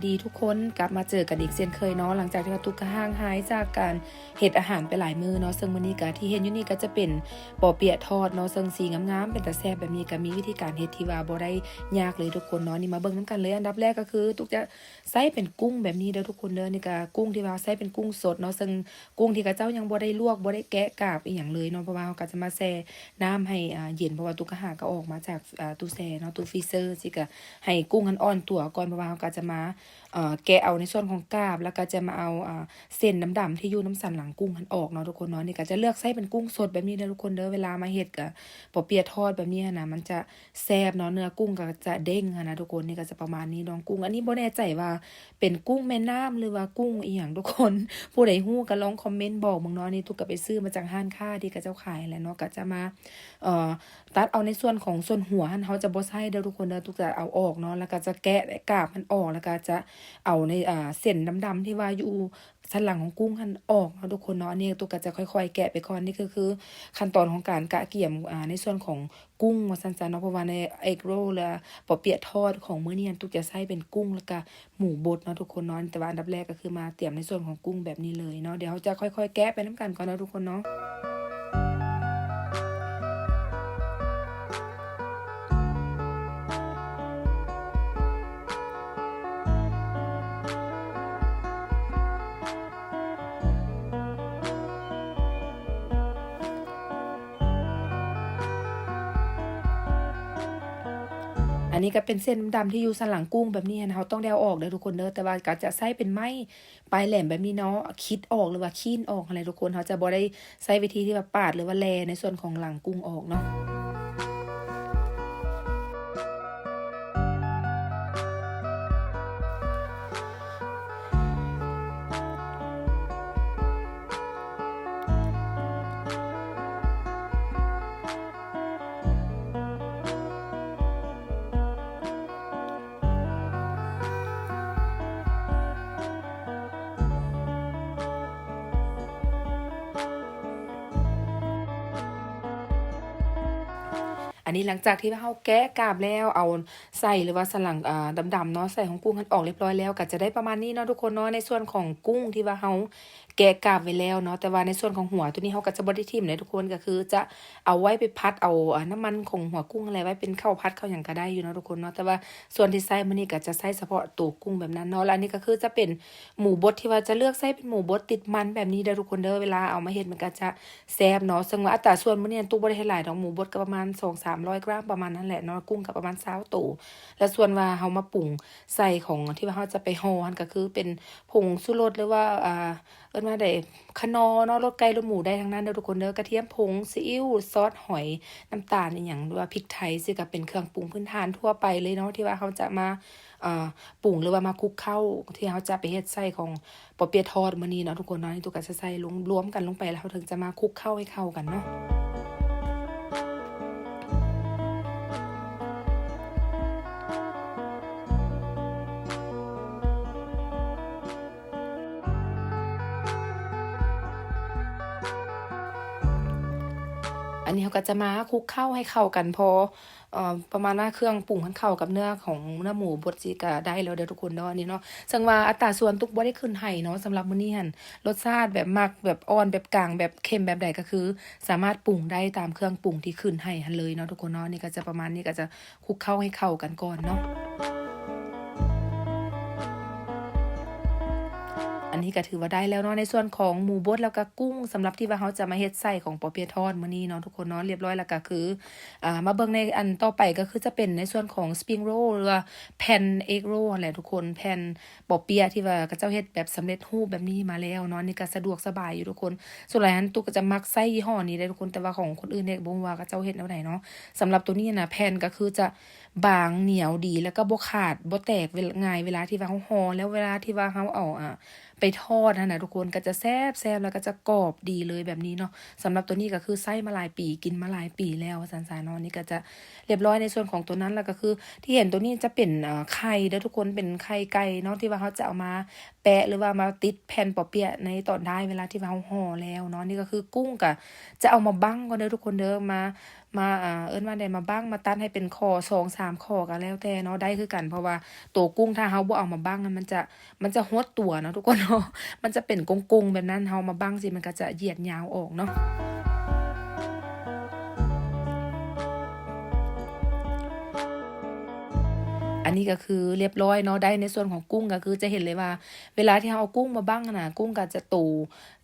ດີທຸກຄົນ ກັບມາເຈີກັນອີກເຊັ່ນເຄີຍເນາະ ຫຼັງຈາກທີ່ວ່າຕຸກກະຫ່າງຫາຍຈາກການເຮັດອາຫານໄປຫຼາຍມື້ເນາະ. ເຊິ່ງມື້ນີ້ກະທີ່ເຫັນຢູ່ນີ້ກະຈະເປັນປໍ້ເປຍະທອດເນາະ ເຊິ່ງສີງາມໆ ເປັນຕາແຊບແບບນີ້ ກະມີວິທີການເຮັດທີ່ວ່າບໍ່ໄດ້ຍາກເລີຍທຸກຄົນເນາະ. ນີ້ມາເບິ່ງນຳກັນເລີຍ ອັນດັບແລກກະຄືຕຸກຈະໃຊ້ເປັນກຸ້ງແບບນີ້ເດີທຸກຄົນເດີ. ນີ້ກະກຸ້ງທີ່ວ່າໃຊ້ເປັນກຸ້ງສົດເນາະ ເຊິ່ງກຸ້ງທີ່ເຂົາເຈົ້າຍັງບໍ່ໄດ້ລວກ ບໍ່ໄດ້ແກະກາບອີ່ຫຍັງເລີຍເນາະ ເພາະວ່າເຮົາກະຈະມາແຊ່ນ້ຳໃຫ້ ອ່າ ເຢັນ ເພາະວ່າຕຸກກະຫາກະອອກມາຈາກ ອ່າ ຕູ້ແຊ່ເນາະ ຕູ້ຟຣີເຊີ ຊິກະ ໃຫ້ກຸ້ງຫັ້ນອ່ອນຕົວກ່ອນ ເພາະວ່າເຮົາກະຈະມາ ເອີ ແກະເອົາໃນສ່ວນຂອງກາບ ແລ້ວກະຈະມາເອົາ ອ່າ ເສັ້ນດຳໆ ທີ່ຢູ່ນຳສັນຫຼັງກຸ້ງຫັ້ນອອກເນາະທຸກຄົນເນາະ. ນີ້ກະຈະເລືອກໃຊ້ເປັນກຸ້ງສົດແບບນີ້ເດີທຸກຄົນເດີ. ເວລາມາເຮັດກະ ປໍ້ເປຍະທອດແບບນີ້ຫັ້ນນະ ມັນຈະແຊບເນາະ ເນື້ອກຸ້ງກະຈະເດ້ງຫັ້ນນະທຸກຄົນ. ນີ້ກະຈະປະມານນີ້ ດອງກຸ້ງ ອັນນີ້ບໍ່ແນ່ໃຈວ່າເປັນກຸ້ງແມ່ນ້ຳ ຫຼືວ່າກຸ້ງອີ່ຫຍັງທຸກຄົນ ຜູ້ໃດຮູ້ກະລອງຄອມເມັນບອກເບິ່ງເນາະ. ອັນນີ້ຕຸກກະໄປຊື້ມາຈາກຮ້ານຄ້າທີ່ເຂົາເຈົ້າຂາຍຫັ້ນແຫຼະເນາະ ກະຈະມາ ເອີ ຕັດເອົາໃນສ່ວນຂອງ ສ່ວນຫົວຫັ້ນເຮົາຈະບໍ່ໃຊ້ເດີທຸກຄົນເດີ ຕຸກຈະເອົາອອກເນາະ ແລ້ວກະຈະແກະກາບມັນອອກ ແລ້ວກະຈະເອົາໃນ ອ່າ ເສັ້ນດຳໆ ທີ່ວ່າຢູ່ສັນຫຼັງຂອງກຸ້ງຫັ້ນອອກເນາະທຸກຄົນເນາະ. ອັນນີ້ຕຸກກະຈະຄ່ອຍໆແກະໄປກ່ອນ. ນີ້ກະຄືຂັ້ນຕອນຂອງການກະກຽມ ອ່າ ໃນສ່ວນຂອງກຸ້ງວ່າຊັ້ນຊະເນາະ ເພາະວ່າໃນເອັກໂຣລ ແລະ ປໍ້ເປຍະທອດຂອງມື້ນີ້ຫັ້ນ ຕຸກຈະໃຊ້ເປັນກຸ້ງ ແລ້ວກະ ໝູບົດເນາະທຸກຄົນເນາະ. ແຕ່ວ່າອັນດັບແລກກະຄືມາຕຽມໃນສ່ວນຂອງກຸ້ງແບບນີ້ເລີຍເນາະ. ດຽວເຮົາຈະຄ່ອຍໆແກະໄປນຳກັນກ່ອນເນາະທຸກຄົນເນາະ. ອັນນີ້ກະເປັນເສັ້ນດຳໆ ທີ່ຢູ່ສັນຫຼັງກຸ້ງແບບນີ້ຫັ້ນ ເຮົາຕ້ອງໄດ້ເອົາອອກເດີທຸກຄົນເດີ. ແຕ່ວ່າກະຈະໃຊ້ເປັນໄມ້ປາຍແຫຼມແບບນີ້ເນາະ ຂີດອອກ ຫຼືວ່າຄີ້ນອອກຫັ້ນແຫຼະທຸກຄົນ. ເຮົາຈະບໍ່ໄດ້ໃຊ້ວິທີທີ່ວ່າປາດ ຫຼືວ່າແລ່ໃນສ່ວນຂອງຫຼັງກຸ້ງອອກເນາະ. ອັນນີ້ຫຼັງຈາກທີ່ວ່າເຮົາແກະກາບແລ້ວ ເອົາໄສ້ ຫຼືວ່າສັນຫຼັງ ອ່າ ດຳໆເນາະ ໄສ້ຂອງກຸ້ງຫັ້ນອອກລຽບຮ້ອຍແລ້ວ ກະຈະໄດ້ປະມານນີ້ເນາະທຸກຄົນເນາະ. ໃນສ່ວນຂອງກຸ້ງທີ່ວ່າເຮົາ ແກະກາບໄວ້ແລ້ວເນາະ ແຕ່ວ່າໃນສ່ວນຂອງຫົວໂຕນີ້ເຮົາກະຈະບໍ່ໄດ້ຖິ້ມເດ້ທຸກຄົນ ກະຄືຈະເອົາໄວ້ໄປຜັດເອົາ ອ່າ ນ້ຳມັນຂອງຫົວກຸ້ງຫັ້ນແຫຼະ ໄວ້ເປັນເຂົ້າຜັດເຂົ້າຫຍັງກະໄດ້ຢູ່ເນາະທຸກຄົນເນາະ. ແຕ່ວ່າສ່ວນທີ່ໃຊ້ມື້ນີ້ກະຈະໃຊ້ສະເພາະໂຕກຸ້ງແບບນັ້ນເນາະ. ແລະ ອັນນີ້ກະຄືຈະເປັນໝູບົດທີ່ວ່າຈະເລືອກໃຊ້ເປັນໝູບົດຕິດມັນແບບນີ້ເດີທຸກຄົນເດີ. ເວລາເອົາມາເຮັດມັນກະຈະແຊບເນາະ. ເຊິ່ງວ່າອັດຕາສ່ວນມື້ນີ້ຕຸກບໍ່ໄດ້ເຮັດຫຼາຍດອກ ໝູບົດກະປະມານສອງສາມຮ້ອຍກຣາມປະມານຫັ້ນແຫຼະເນາະ ກຸ້ງກະປະມານຊາວໂຕ. ແລະ ສ່ວນວ່າເຮົາມາປຸງໃສ່ຂອງທີ່ວ່າເຮົາຈະໄປຫໍ່ຫັ້ນ ກະຄືເປັນ ຜົງຊູລົດ ຫຼືວ່າ ອ່າ ເອີ້ນວ່າໃດ ຂະໜໍ່ເນາະ ລົດໄກ່ລົດໝູໄດ້ທັງນັ້ນເດີທຸກຄົນເດີ. ກະທຽມຜົງ ຊີອິ້ວ ຊອດຫອຍ ນ້ຳຕານອີ່ຫຍັງ ຫຼືວ່າພິກໄທ ຊີ້ກະເປັນເຄື່ອງປຸງພື້ນຖານທົ່ວໄປເລີຍເນາະ ທີ່ວ່າເຮົາຈະມາ ອ່າ ປຸງ ຫຼືວ່າມາຄຸກເຄົ້າ ທີ່ເຮົາຈະໄປເຮັດໃສ່ຂອງປໍ້ເປຍະທອດມື້ນີ້ເນາະທຸກຄົນເນາະ. ນີ້ຕຸກກະຈະໃສ່ລົງ ລວມກັນລົງໄປ ແລ້ວເຮົາເຖິງຈະມາຄຸກເຄົ້າໃຫ້ເຂົ້າກັນເນາະ. ອັນນີ້ເຮົາກະຈະມາຄຸກເຄົ້າໃຫ້ເຂົ້າກັນ ພໍ ເອີ ປະມານວ່າເຄື່ອງປຸງຫັ້ນເຂົ້າກັບເນື້ອຂອງ ເນື້ອໝູບົດຊີ້ກະໄດ້ແລ້ວເດີທຸກຄົນເນາະ ອັນນີ້ເນາະ. ເຊິ່ງວ່າອັດຕາສ່ວນຕຸກບໍ່ໄດ້ຂຶ້ນໃຫ້ເນາະ ສຳລັບມື້ນີ້ຫັ້ນ ລົດຊາດແບບມັກແບບອ່ອນ ແບບກາງ ແບບເຄັມ ແບບໃດ ກະຄືສາມາດປຸງໄດ້ຕາມເຄື່ອງປຸງທີ່ຂຶ້ນໃຫ້ຫັ້ນເລີຍເນາະທຸກຄົນເນາະ. ນີ້ກະຈະປະມານນີ້ ກະຈະຄຸກເຄົ້າໃຫ້ເຂົ້າກັນກ່ອນເນາະ. ອັນນີ້ກະຖືວ່າໄດ້ແລ້ວເນາະ ໃນສ່ວນຂອງໝູບົດ ແລ້ວກະກຸ້ງ ສຳລັບທີ່ວ່າເຮົາຈະມາເຮັດໃສ່ຂອງປໍ້ເປຍະທອດມື້ນີ້ເນາະທຸກຄົນເນາະ. ລຽບຮ້ອຍແລ້ວກະຄື ອ່າ ມາເບິ່ງໃນອັນຕໍ່ໄປ ກະຄືຈະເປັນໃນສ່ວນຂອງສະປຣິງໂຣລ ຫຼືວ່າແຜ່ນເອັກໂຣຫັ້ນແຫຼະທຸກຄົນ ແຜ່ນ ປໍ້ເປຍະທີ່ວ່າເຂົາເຈົ້າເຮັດແບບສຳເລັດຮູບແບບນີ້ມາແລ້ວເນາະ. ອັນນີ້ກະສະດວກສະບາຍຢູ່ທຸກຄົນ. ສ່ວນຫຼາຍຫັ້ນຕຸກກະຈະມັກໃຊ້ຍີ່ຫໍ້ນີ້ເດ້ທຸກຄົນ ແຕ່ວ່າຂອງຄົນອື່ນເດ ກະບໍ່ຮູ້ວ່າເຂົາເຈົ້າເຮັດແນວໃດເນາະ. ສຳລັບໂຕນີ້ຫັ້ນນະ ແຜ່ນກະຄືຈະບາງ ໜຽວດີ ແລ້ວກະບໍ່ຂາດ ບໍ່ແຕກ ງ່າຍ ເວລາທີ່ວ່າເຮົາຫໍ່ ແລ້ວເວລາທີ່ວ່າເຮົາເອົາ ອ່າ ໄປທອດຫັ້ນນະທຸກຄົນ ກະຈະແຊບໆ ແລ້ວກະຈະກອບດີເລີຍແບບນີ້ເນາະ. ສຳລັບໂຕນີ້ກະຄືໃຊ້ມາຫຼາຍປີ ກິນມາຫຼາຍປີແລ້ວວ່າຊັ້ນຊະເນາະ. ນີ້ກະຈະລຽບຮ້ອຍໃນສ່ວນຂອງໂຕນັ້ນ ແລ້ວກະຄືທີ່ເຫັນໂຕນີ້ຈະເປັນ ເອີ ໄຂ່ເດີທຸກຄົນ ເປັນໄຂ່ໄກ່ເນາະ ທີ່ວ່າເຮົາຈະເອົາມາ ແປະ ຫຼືວ່າມາຕິດແຜ່ນປໍ້າເປຍະໃນຕອນທ້າຍເວລາທີ່ວ່າເຮົາຫໍ່ແລ້ວເນາະ. ນີ້ກໍຄືກຸ້ງກໍຈະເອົາມາບັ້ງກ່ອນເດີທຸກຄົນເດີ ມາ ມາ ອ່າ ເອີ້ນວ່າໃດ ມາບັ້ງ ມາຕັດໃຫ້ເປັນຂໍ້ສອງສາມຂໍ້ກໍແລ້ວແຕ່ເນາະ ໄດ້ຄືກັນ ເພາະວ່າໂຕກຸ້ງຖ້າເຮົາບໍ່ເອົາມາບັ້ງ ມັນຈະ ມັນຈະຫົດຕົວເນາະທຸກຄົນເນາະ ມັນຈະເປັນກົງໆແບບນັ້ນ ເຮົາມາບັ້ງຊີ້ ມັນກໍຈະຢຽດຍາວອອກເນາະ. ອັນນີ້ກໍຄືລຽບຮ້ອຍເນາະ ໄດ້ໃນສ່ວນຂອງກຸ້ງ ກໍຄືຈະເຫັນເລີຍວ່າ ເວລາທີ່ເຮົາເອົາກຸ້ງມາບັ້ງຫັ້ນນະ ກຸ້ງກໍຈະໂຕ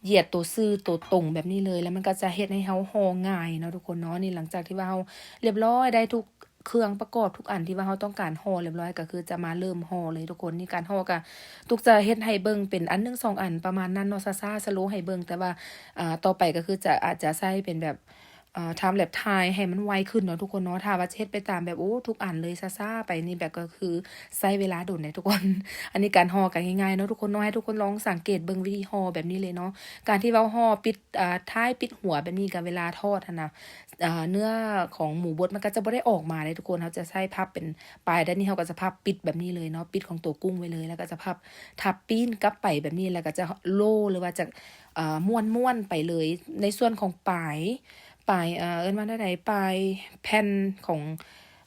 ຢຽດໂຕຊື່ໂຕຕົງແບບນີ້ເລີຍ ແລ້ວມັນກໍຈະເຮັດໃຫ້ເຮົາຫໍ່ງ່າຍເນາະທຸກຄົນເນາະ. ນີ້ຫຼັງຈາກທີ່ວ່າເຮົາລຽບຮ້ອຍ ໄດ້ທຸກເຄື່ອງປະກອບທຸກອັນທີ່ວ່າເຮົາຕ້ອງການຫໍ່ລຽບຮ້ອຍ ກໍຄືຈະມາເລີ່ມຫໍ່ເລີຍທຸກຄົນ. ນີ້ການຫໍ່ກໍຕຸກຈະເຮັດໃຫ້ເບິ່ງເປັນອັນໜຶ່ງສອງອັນປະມານນັ້ນເນາະ ຊ້າໆ ສະໂລໃຫ້ເບິ່ງ ແຕ່ວ່າ ອ່າ ຕໍ່ໄປກໍຄືຈະ ອາດຈະໃຊ້ເປັນແບບ ເອີ ທາມແລັບຖ່າຍໃຫ້ມັນໄວຂຶ້ນເນາະທຸກຄົນເນາະ. ຖ້າວ່າຈະເຮັດໄປຕາມແບບ ໂອ້ ທຸກອັນເລີຍຊ້າໆໄປນີ້ ແບບກໍຄືໃຊ້ເວລາດົນເດທຸກຄົນ. ອັນນີ້ການຫໍ່ກໍງ່າຍໆເນາະທຸກຄົນເນາະ ໃຫ້ທຸກຄົນລອງສັງເກດເບິ່ງວິທີຫໍ່ແບບນີ້ເລີຍເນາະ. ການທີ່ວ່າຫໍ່ປິດ ອ່າ ທ້າຍປິດຫົວແບບນີ້ ກໍເວລາທອດຫັ້ນນະ ອ່າ ເນື້ອຂອງໝູບົດມັນກໍຈະບໍ່ໄດ້ອອກມາເດ້ທຸກຄົນ. ເຮົາຈະໃຊ້ພັບເປັນປາຍ ແຕ່ນີ້ເຮົາກໍຈະພັບປິດແບບນີ້ເລີຍເນາະ ປິດຂອງຕົວກຸ້ງໄວ້ເລີຍ ແລ້ວກໍຈະພັບ ທັບປີ້ນກັບໄປແບບນີ້ ແລ້ວກໍຈະໂລ້ ຫຼືວ່າຈະ ອ່າ ມ້ວນໆໄປເລີຍ. ໃນສ່ວນຂອງປາຍ ປາຍ ເອີ ເອີ້ນວ່າແນວໃດ ປາຍແຜ່ນຂອງ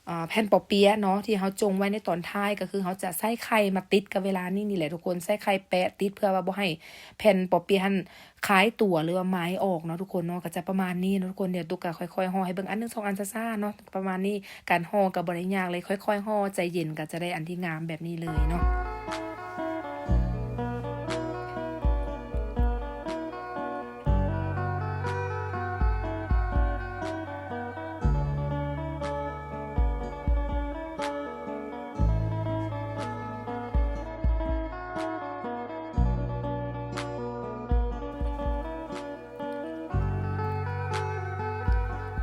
ເອີ ແຜ່ນປໍ້າເປຍະເນາະ ທີ່ເຮົາຈົງໄວ້ໃນຕອນທ້າຍ ກໍຄືເຮົາຈະໃຊ້ໄຂ່ມາຕິດກັບເວລານີ້ນີ້ແຫຼະທຸກຄົນ. ໃຊ້ໄຂ່ແປະຕິດ ເພື່ອວ່າບໍ່ໃຫ້ແຜ່ນປໍ້າເປຍະຫັ້ນຄາຍຕົວ ຫຼືວ່າມາຍອອກເນາະທຸກຄົນເນາະ. ກໍຈະປະມານນີ້ເນາະທຸກຄົນ. ດຽວຕຸກກໍຄ່ອຍໆຫໍ່ໃຫ້ເບິ່ງອັນໜຶ່ງສອງອັນຊ້າໆເນາະ ປະມານນີ້. ການຫໍ່ກໍບໍ່ໄດ້ຍາກເລີຍ ຄ່ອຍໆຫໍ່ໃຈເຢັນ ກໍຈະໄດ້ອັນທີ່ງາມແບບນີ້ເລີຍເນາະ.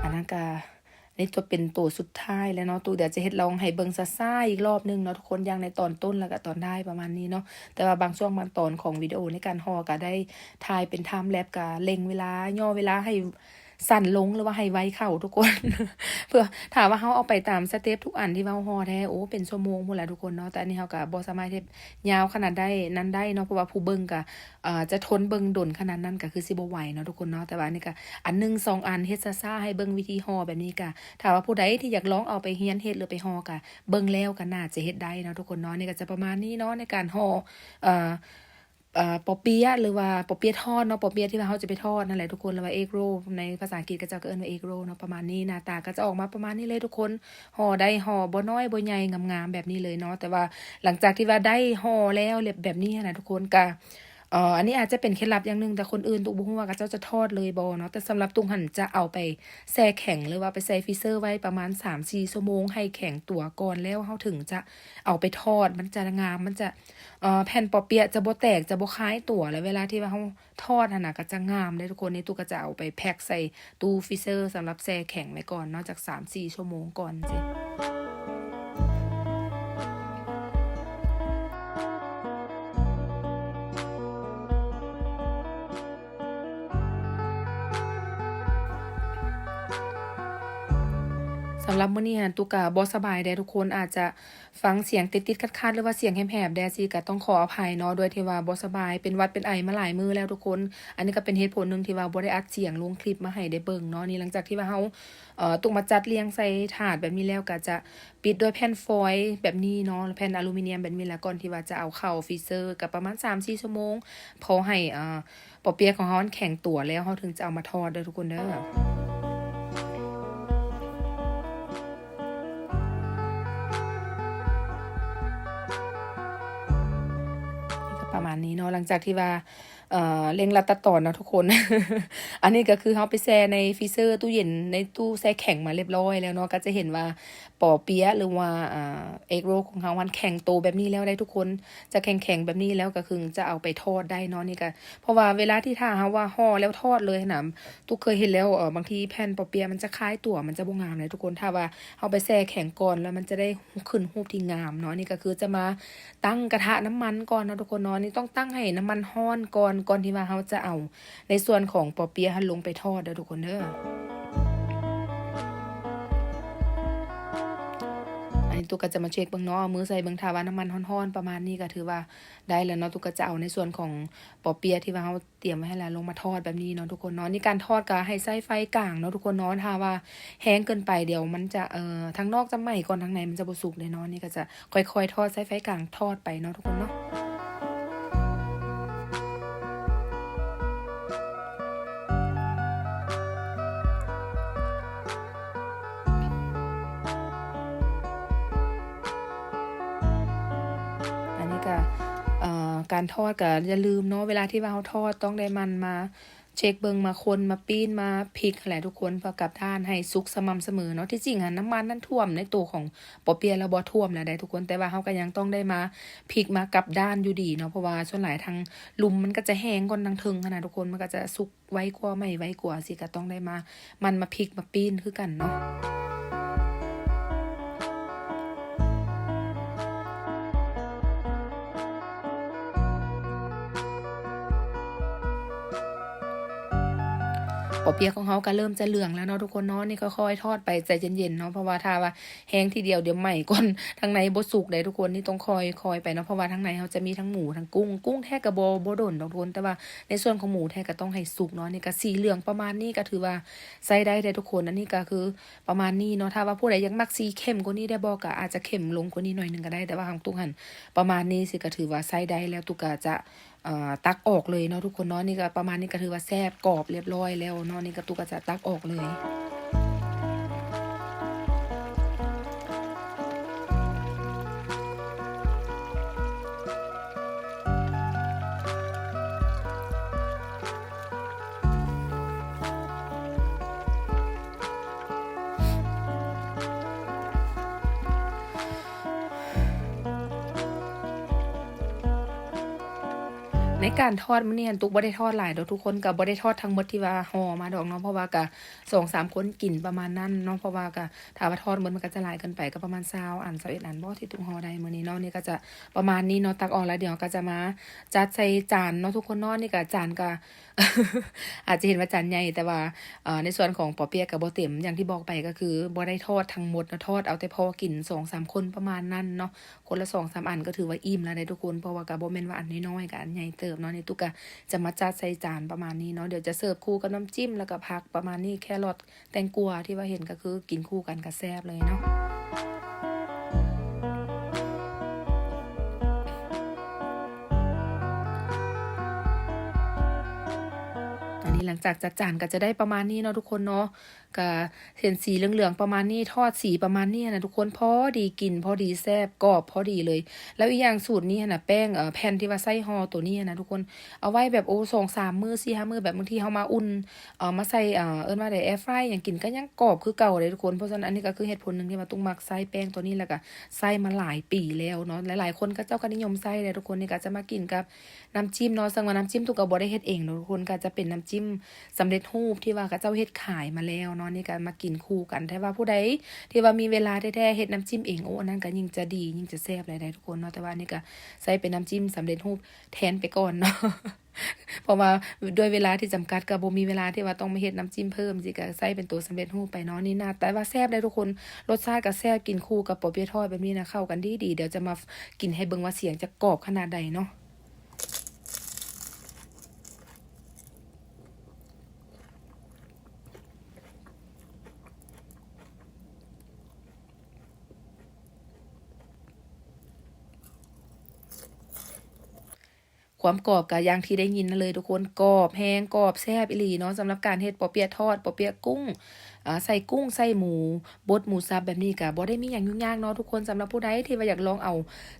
ອັນນັ້ນກະ ນີ້ຈະເປັນໂຕສຸດທ້າຍແລ້ວເນາະ ຕູດຽວຈະເຮັດລອງໃຫ້ເບິ່ງຊ້າໆອີກລອບໜຶ່ງເນາະທຸກຄົນ ຢ່າງໃນຕອນຕົ້ນ ແລ້ວກະຕອນທ້າຍປະມານນີ້ເນາະ. ແຕ່ວ່າບາງຊ່ວງບາງຕອນຂອງວິດີໂອໃນການຫໍ່ກະໄດ້ຖ່າຍເປັນທາມແລັບ ກະເລັ່ງເວລາ ຫຍໍ້ເວລາໃຫ້ສັ້ນລົງ ຫຼືວ່າໃຫ້ໄວເຂົ້າທຸກຄົນ ເພື່ອ ຖ້າວ່າເຮົາເອົາໄປຕາມສະເຕັບທຸກອັນທີ່ວ່າເຮົາຫໍ່ແທ້ ໂອ້ ເປັນຊົ່ວໂມງພຸ້ນລະທຸກຄົນເນາະ. ແຕ່ອັນນີ້ເຮົາກະບໍ່ສາມາດເຮັດຍາວຂະໜາດໃດນັ້ນໄດ້ເນາະ ເພາະວ່າຜູ້ເບິ່ງກະ ເອີ ຈະທົນເບິ່ງດົນຂະໜາດນັ້ນກະຄືຊິບໍ່ໄຫວເນາະທຸກຄົນເນາະ. ແຕ່ວ່າອັນນີ້ກະອັນໜຶ່ງສອງອັນ ເຮັດຊ້າໆໃຫ້ເບິ່ງວິທີຫໍ່ແບບນີ້ກະ ຖ້າວ່າຜູ້ໃດທີ່ຢາກລອງເອົາໄປຮຽນເຮັດ ຫຼືໄປຫໍ່ກະ ເບິ່ງແລ້ວກະໜ້າຈະເຮັດໄດ້ເນາະທຸກຄົນເນາະ. ນີ້ກະຈະປະມານນີ້ເນາະ ໃນການຫໍ່ ເອີ ເອີ ປໍ້າເປຍະ ຫຼືວ່າປໍ້າເປຍະທອດເນາະ ປໍ້າເປຍະທີ່ວ່າເຮົາຈະໄປທອດນັ້ນແຫຼະທຸກຄົນ ຫຼືວ່າເອກໂຣລ ໃນພາສາອັງກິດເຂົາເຈົ້າກໍເອີ້ນວ່າເອກໂຣລເນາະ. ປະມານນີ້ ໜ້າຕາກໍຈະອອກມາປະມານນີ້ເລີຍທຸກຄົນ. ຫໍ່ໄດ້ຫໍ່ບໍ່ນ້ອຍບໍ່ໃຫຍ່ ງາມໆແບບນີ້ເລີຍເນາະ. ແຕ່ວ່າຫຼັງຈາກທີ່ວ່າໄດ້ຫໍ່ແລ້ວແບບນີ້ຫັ້ນນະທຸກຄົນ ກະ ເອີ ອັນນີ້ອາດຈະເປັນເຄັດລັບຢ່າງໜຶ່ງ ແຕ່ຄົນອື່ນຕຸກບໍ່ຮູ້ວ່າເຂົາເຈົ້າຈະທອດເລີຍບໍ່ເນາະ. ແຕ່ສຳລັບຕຸກຫັ້ນຈະເອົາໄປແຊ່ແຂງ ຫຼືວ່າໄປໃສ່ຟຣີເຊີໄວ້ປະມານສາມສີ່ຊົ່ວໂມງ ໃຫ້ແຂງຕົວກ່ອນ ແລ້ວເຮົາເຖິງຈະເອົາໄປທອດ ມັນຈະງາມ ມັນຈະ ເອີ ແຜ່ນປໍ້າເປຍະຈະບໍ່ແຕກ ຈະບໍ່ຄາຍຕົວ ແລ້ວເວລາທີ່ວ່າເຮົາ ທອດຫັ້ນນະ ກໍຈະງາມເດ້ທຸກຄົນ. ນີ້ຕຸກກໍຈະເອົາໄປແພັກໃສ່ຕູ້ຟຣີເຊີ ສຳລັບແຊ່ແຂງໄວ້ກ່ອນເນາະ ຈັກສາມສີ່ຊົ່ວໂມງກ່ອນຊີ້. ສຳລັບມື້ນີ້ຫັ້ນ ຕຸກກະບໍ່ສະບາຍແດ່ທຸກຄົນ ອາດຈະ ຟັງສຽງຕິດໆຂັດໆ ຫຼືວ່າສຽງແຫບໆແດ່ຊີ້ ກະຕ້ອງຂໍອະໄພເນາະ ດ້ວຍທີ່ວ່າບໍ່ສະບາຍ ເປັນຫວັດເປັນໄອມາຫຼາຍມື້ແລ້ວທຸກຄົນ. ອັນນີ້ກະເປັນເຫດຜົນໜຶ່ງທີ່ວ່າບໍ່ໄດ້ອັດສຽງລົງຄລິບມາໃຫ້ໄດ້ເບິ່ງເນາະ. ນີ້ຫຼັງຈາກທີ່ວ່າເຮົາ ເອີ ຕຸກມາຈັດລຽງໃສ່ຖາດແບບນີ້ແລ້ວ ກະຈະປິດດ້ວຍແຜ່ນຟອຍແບບນີ້ເນາະ ແຜ່ນອາລູມີນຽມແບບນີ້ ແລ້ວກ່ອນທີ່ວ່າຈະເອົາເຂົ້າຟຣີເຊີ ກະປະມານສາມສີ່ຊົ່ວໂມງ ພໍໃຫ້ ເອີ ປໍ້າເປຍະຂອງເຮົາຫັ້ນແຂງຕົວແລ້ວ ເຮົາເຖິງຈະເອົາມາທອດເດີທຸກຄົນເດີ. ກະປະມານນີ້ເນາະ ຫຼັງຈາກທີ່ວ່າ ເອີ ເລັ່ງລັດຕັດຕອນເນາະທຸກຄົນ. ອັນນີ້ກະຄືເຮົາໄປແຊ່ໃນຟຣີເຊີ ຕູ້ເຢັນ ໃນຕູ້ແຊ່ແຂງມາລຽບຮ້ອຍແລ້ວເນາະ ກະຈະເຫັນວ່າ ປໍ້າເປຍະ ຫຼືວ່າ ອ່າ ເອກໂຣລຂອງເຮົາຫັ້ນແຂງໂຕແບບນີ້ແລ້ວໄດ໋ທຸກຄົນ ຈະແຂງໆແບບນີ້ແລ້ວ ກະຄືຈະເອົາໄປທອດໄດ້ເນາະ. ນີ້ກະ ເພາະວ່າເວລາທີ່ຖ້າເຮົາວ່າຫໍ່ແລ້ວທອດເລີຍຫັ້ນນະ ຕຸກເຄີຍເຫັນແລ້ວ ເອີ ບາງທີແຜ່ນປໍ້າເປຍະມັນຈະຄາຍຕົວ ມັນຈະບໍ່ງາມເດທຸກຄົນ. ຖ້າວ່າເຮົາໄປແຊ່ແຂງກ່ອນ ແລ້ວມັນຈະໄດ້ຂຶ້ນຮູບທີ່ງາມເນາະ. ນີ້ກະຄືຈະມາຕັ້ງກະທະນ້ຳມັນກ່ອນເນາະທຸກຄົນເນາະ. ນີ້ຕ້ອງຕັ້ງໃຫ້ນ້ຳມັນຮ້ອນກ່ອນ ກ່ອນທີ່ວ່າເຮົາຈະເອົາ ໃນສ່ວນຂອງປໍ້າເປຍະຫັ້ນລົງໄປທອດເດີທຸກຄົນເດີ. ອ ນີ້ຕຸກກໍຈະມາເຊັກເບິ່ງເນາະ ເອົາມືໃສ່ເບິ່ງ ຖ້າວ່ານ້ຳມັນຮ້ອນໆປະມານນີ້ກໍຖືວ່າໄດ້ແລ້ວເນາະ. ຕຸກກໍຈະເອົາໃນສ່ວນຂອງປໍ້ເປຍທີ່ວ່າເຮົາຕຽມໄວ້ໃຫ້ແລ້ວ ລົງມາທອດແບບນີ້ເນາະທຸກຄົນເນາະ. ນີ້ການທອດກໍໃຫ້ໃຊ້ໄຟກາງເນາະທຸກຄົນເນາະ. ຖ້າວ່າແຮງເກີນໄປ ດຽວມັນຈະ ເອີ ທາງນອກຈະໄໝ້ກ່ອນ ທາງໃນມັນຈະບໍ່ສຸກເດ້ເນາະ. ນີ້ກໍຈະຄ່ອຍໆທອດ ໃຊ້ໄຟກາງທອດໄປເນາະທຸກຄົນເນາະ. ອັນນີ້ກໍ ເອີ ການທອດກໍຢ່າລືມເນາະ ເວລາທີ່ວ່າເຮົາທອດຕ້ອງໄດ້ໝັ່ນມາເຊັກເບິ່ງ ມາຄົນ ມາປີ້ນ ມາພລິກຫັ້ນແຫຼະທຸກຄົນ ເພື່ອກັບດ້ານໃຫ້ສຸກສະໝ່ຳສະເໝີເນາະ. ທີ່ຈິງຫັ້ນ ນ້ຳມັນນັ້ນຖ້ວມໃນໂຕຂອງປໍ້ເປຍແລ້ວ ບໍ່ຖ້ວມແລ້ວໃດທຸກຄົນ ແຕ່ວ່າເຮົາກໍຍັງຕ້ອງໄດ້ມາພລິກ ມາກັບດ້ານຢູ່ດີເນາະ ເພາະວ່າສ່ວນຫຼາຍທາງລຸ່ມມັນກໍຈະແຮງກ່ອນທາງເທິງຫັ້ນນະທຸກຄົນ ມັນກໍຈະສຸກ ໄວກວ່າ ໄໝ້ໄວກວ່າ ຊິກະຕ້ອງໄດ້ມາໝັ່ນມາພລິກມາປີ້ນຄືກັນເນາະ. ປໍ້ເປຍຂອງເຮົາກໍເລີ່ມຈະເຫຼືອງແລ້ວເນາະທຸກຄົນເນາະ. ນີ້ກໍຄ່ອຍທອດໄປ ໃຈເຢັນໆເນາະ ເພາະວ່າຖ້າວ່າ ແຮງທີດຽວ ດຽວໄໝ້ກ່ອນ ທາງໃນບໍ່ສຸກເດ້ທຸກຄົນ. ນີ້ຕ້ອງຄ່ອຍໆໄປເນາະ ເພາະວ່າທາງໃນເຮົາຈະມີທັງໝູ ທັງກຸ້ງ ກຸ້ງແທ້ກໍບໍ່ ບໍ່ດົນດອກທຸກຄົນ ແຕ່ວ່າໃນສ່ວນຂອງໝູແທ້ກໍຕ້ອງໃຫ້ສຸກເນາະ. ນີ້ກໍສີເຫຼືອງປະມານນີ້ກໍຖືວ່າໃຊ້ໄດ້ເດ້ທຸກຄົນ. ອັນນີ້ກໍຄືປະມານນີ້ເນາະ ຖ້າວ່າຜູ້ໃດຢາກມັກສີເຂັ້ມກວ່ານີ້ໄດ້ບໍ່ ກໍອາດຈະເຂັ້ມລົງກວ່ານີ້ໜ້ອຍໜຶ່ງກໍໄດ້ ແຕ່ວ່າຂອງຕຸກຫັ້ນປະມານນີ້ຊິກໍຖືວ່າໃຊ້ໄດ້ແລ້ວ ຕຸກກໍຈະ ເອີ ຕັກອອກເລີຍເນາະທຸກຄົນເນາະ. ນີ້ກໍປະມານນີ້ກໍຖືວ່າແຊບກອບລຽບລ້ອຍແລ້ວເນາະ. ນີ້ກໍຕຸກກໍຈະຕັກອອກເລີຍ. ໃນການທອດມື້ນີ້ຫັ້ນ ຕຸກບໍ່ໄດ້ທອດຫຼາຍດອກທຸກຄົນ ກໍບໍ່ໄດ້ທອດທັງໝົດທີ່ວ່າຫໍ່ມາດອກເນາະ ເພາະວ່າກໍສອງສາມຄົນກິນປະມານນັ້ນເນາະ. ເພາະວ່າກໍ ຖ້າວ່າທອດໝົດມັນກໍຈະຫຼາຍເກີນໄປ ກໍປະມານຊາວອັນ ຊາວເອັດອັນບໍທີ່ຕຸກຫໍ່ໄດ້ມື້ນີ້ເນາະ. ນີ້ກໍຈະປະມານນີ້ເນາະ ຕັກອອກແລ້ວ ດຽວກໍຈະມາຈັດໃສ່ຈານເນາະທຸກຄົນເນາະ. ນີ້ກໍຈານກໍ ອາດຈະເຫັນວ່າຈານໃຫຍ່ ແຕ່ວ່າ ເອີ ໃນສ່ວນຂອງປໍ້ເປຍກໍບໍ່ເຕັມ ຢ່າງທີ່ບອກໄປ ກໍຄືບໍ່ໄດ້ທອດທັງໝົດເນາະ ທອດເອົາແຕ່ພໍກິນສອງສາມຄົນປະມານນັ້ນເນາະ. ຄົນລະສອງສາມອັນກໍຖືວ່າອີ່ມແລ້ວເດ້ທຸກຄົນ ເພາະວ່າກໍບໍ່ແມ່ນວ່າອັນນ້ອຍໆ ກໍອັນໃຫຍ່ເຕີບເນາະ. ນີ້ຕຸກກະຈະມາຈັດໃສ່ຈານປະມານນີ້ເນາະ ດຽວຈະເສີບຄູ່ກັບນ້ຳຈິ້ມ ແລ້ວກໍຜັກປະມານນີ້ ແຄຣອດ ແຕງກວາ ທີ່ວ່າເຫັນກໍຄືກິນຄູ່ກັນກໍແຊບເລີຍເນາະ. ອັນນີ້ຫຼັງຈາກຈັດຈານກໍຈະໄດ້ປະມານນີ້ເນາະທຸກຄົນເນາະ. ກະເຫັນສີເຫຼືອງໆປະມານນີ້ ທອດສີປະມານນີ້ນະທຸກຄົນ ພໍດີກິນ ພໍດີແຊບ ກອບພໍດີເລີຍ. ແລ້ວອີກຢ່າງສູດນີ້ຫັ້ນນະ ແປ້ງ ເອີ ແຜ່ນທີ່ວ່າໃສ່ຫໍ່ໂຕນີ້ນະທຸກຄົນ ເອົາໄວ້ແບບ ໂອ້ ສອງສາມມື້ ສີ່ຫ້າມື້ ແບບບາງທີເຮົາມາອຸ່ນ ເອົາມາໃສ່ ເອີ ເອີ້ນວ່າໃດ ແອຟຣາຍຫຍັງ ກິນກໍຍັງກອບຄືເກົ່າເດ້ທຸກຄົນ. ເພາະສະນັ້ນ ອັນນີ້ກໍຄືເຫດຜົນໜຶ່ງທີ່ວ່າຕຸກມັກໃຊ້ແປ້ງໂຕນີ້ ແລ້ວກໍໃຊ້ມາຫຼາຍປີແລ້ວເນາະ ຫຼາຍໆຄົນເຂົາເຈົ້າກໍນິຍົມໃຊ້ເດ້ທຸກຄົນ. ນີ້ກໍຈະມາກິນກັບ ນ້ຳຈິ້ມເນາະ ເຊິ່ງວ່ານ້ຳຈິ້ມຕຸກກໍບໍ່ໄດ້ເຮັດເອງເນາະທຸກຄົນ ກໍຈະເປັນນ້ຳຈິ້ມສຳເລັດຮູບທີ່ວ່າເຂົາເຈົ້າເຮັດຂາຍມາແລ້ວເນາະ. ນີ້ກໍມາກິນຄູ່ກັນ ແຕ່ວ່າຜູ້ໃດທີ່ວ່າມີເວລາແທ້ໆເຮັດນ້ຳຈິ້ມເອງ ໂອ້ ອັນນັ້ນກໍຍິ່ງຈະດີ ຍິ່ງຈະແຊບຫຼາຍໃດ໋ທຸກຄົນເນາະ. ແຕ່ວ່າອັນນີ້ກໍໃຊ້ເປັນນ້ຳຈິ້ມສຳເລັດຮູບແທນໄປກ່ອນເນາະ ເພາະວ່າດ້ວຍເວລາທີ່ຈຳກັດ ກໍບໍ່ມີເວລາທີ່ວ່າຕ້ອງມາເຮັດນ້ຳຈິ້ມເພີ່ມ ຊິກໍໃຊ້ເປັນໂຕສຳເລັດຮູບໄປເນາະ. ນີ້ໜ້າຕາວ່າແຊບເດ້ທຸກຄົນ ລົດຊາດກໍແຊບ ກິນຄູ່ກັບປໍ້ເປຍທອດແບບນີ້ນະ ເຂົ້າກັນດີໆ. ດຽວຈະມາກິນໃຫ້ເບິ່ງວ່າສຽງຈະກອບຂະໜາດໃດເນາະ. ຄວາມກອບກໍຢ່າງທີ່ໄດ້ຍິນນັ້ນເລີຍທຸກຄົນ ກອບແຮງ ກອບແຊບອີ່ຫຼີເນາະ. ສຳລັບການເຮັດປໍ້ເປຍທອດ ປໍ້ເປຍກຸ້ງ ອາ ໃສ່ກຸ້ງ ໃສ່ໝູ ບົດໝູສັບແບບນີ້ກໍບໍ່ໄດ້ມີຫຍັງຫຍຸ້ງຍາກເນາະທຸກຄົນ. ສຳລັບຜູ້ໃດທີ່ວ່າຢາກລອງເອົາ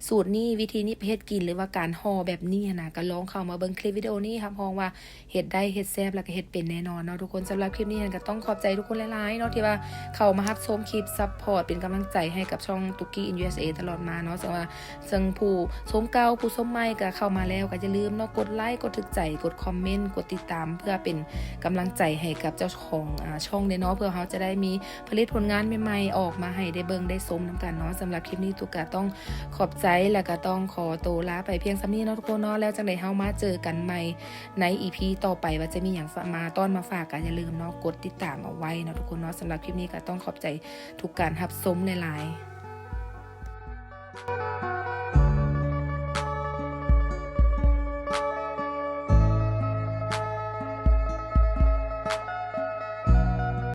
ສູດນີ້ ວິທີນີ້ໄປເຮັດກິນ ຫຼືວ່າການຫໍ່ແບບນີ້ຫັ້ນນະ ກໍລອງເຂົ້າມາເບິ່ງຄລິບວິດີໂອນີ້ ຮັບຮອງວ່າເຮັດໄດ້ ເຮັດແຊບ ແລ້ວກໍເຮັດເປັນແນ່ນອນເນາະທຸກຄົນ. ສຳລັບຄລິບນີ້ຫັ້ນກໍຕ້ອງຂອບໃຈທຸກຄົນຫຼາຍໆເນາະ ທີ່ວ່າເຂົ້າມາຮັບຊົມຄລິບ ຊັບພອດ ເປັນກຳລັງໃຈໃຫ້ກັບຊ່ອງຕຸກກີ້ ອິນ ຢູ ເອສ ເອ ຕະຫຼອດມາເນາະ. ເຊິ່ງວ່າ ເຊິ່ງຜູ້ຊົມເກົ່າ ຜູ້ຊົມໃໝ່ກໍເຂົ້າມາແລ້ວ ກໍຢ່າລືມເນາະ ກົດໄລ ກົດຖືກໃຈ ກົດຄອມເມັນ ກົດຕິດຕາມ ເພື່ອເປັນກຳລັງໃຈໃຫ້ກັບເຈົ້າຂອງ ອາ ຊ່ອງເດ້ເນາະ ເພື່ອເຮົາຈະໄດ້ມີຜະລິດຜົນງານໃໝ່ໆອອກມາໃຫ້ໄດ້ເບິ່ງໄດ້ຊົມນຳກັນເນາະ. ສຳລັບຄລິບນີ້ຕຸກກະຕ້ອງຂອບໃຈ ແລ້ວກະຕ້ອງຂໍໂຕລາໄປພຽງສ່ຳນີ້ເນາະທຸກຄົນເນາະ. ແລ້ວຈັ່ງໃດເຮົາມາເຈີກັນໃໝ່ໃນອີພີຕໍ່ໄປ ວ່າຈະມີຫຍັງ ຝ- ມາຕ້ອນມາຝາກ ກໍຢ່າລືມເນາະ ກົດຕິດຕາມເອົາໄວ້ເນາະທຸກຄົນເນາະ. ສຳລັບຄລິບນີ້ກໍຕ້ອງຂອບໃຈທຸກການຮັບຊົມຫຼາຍໆ.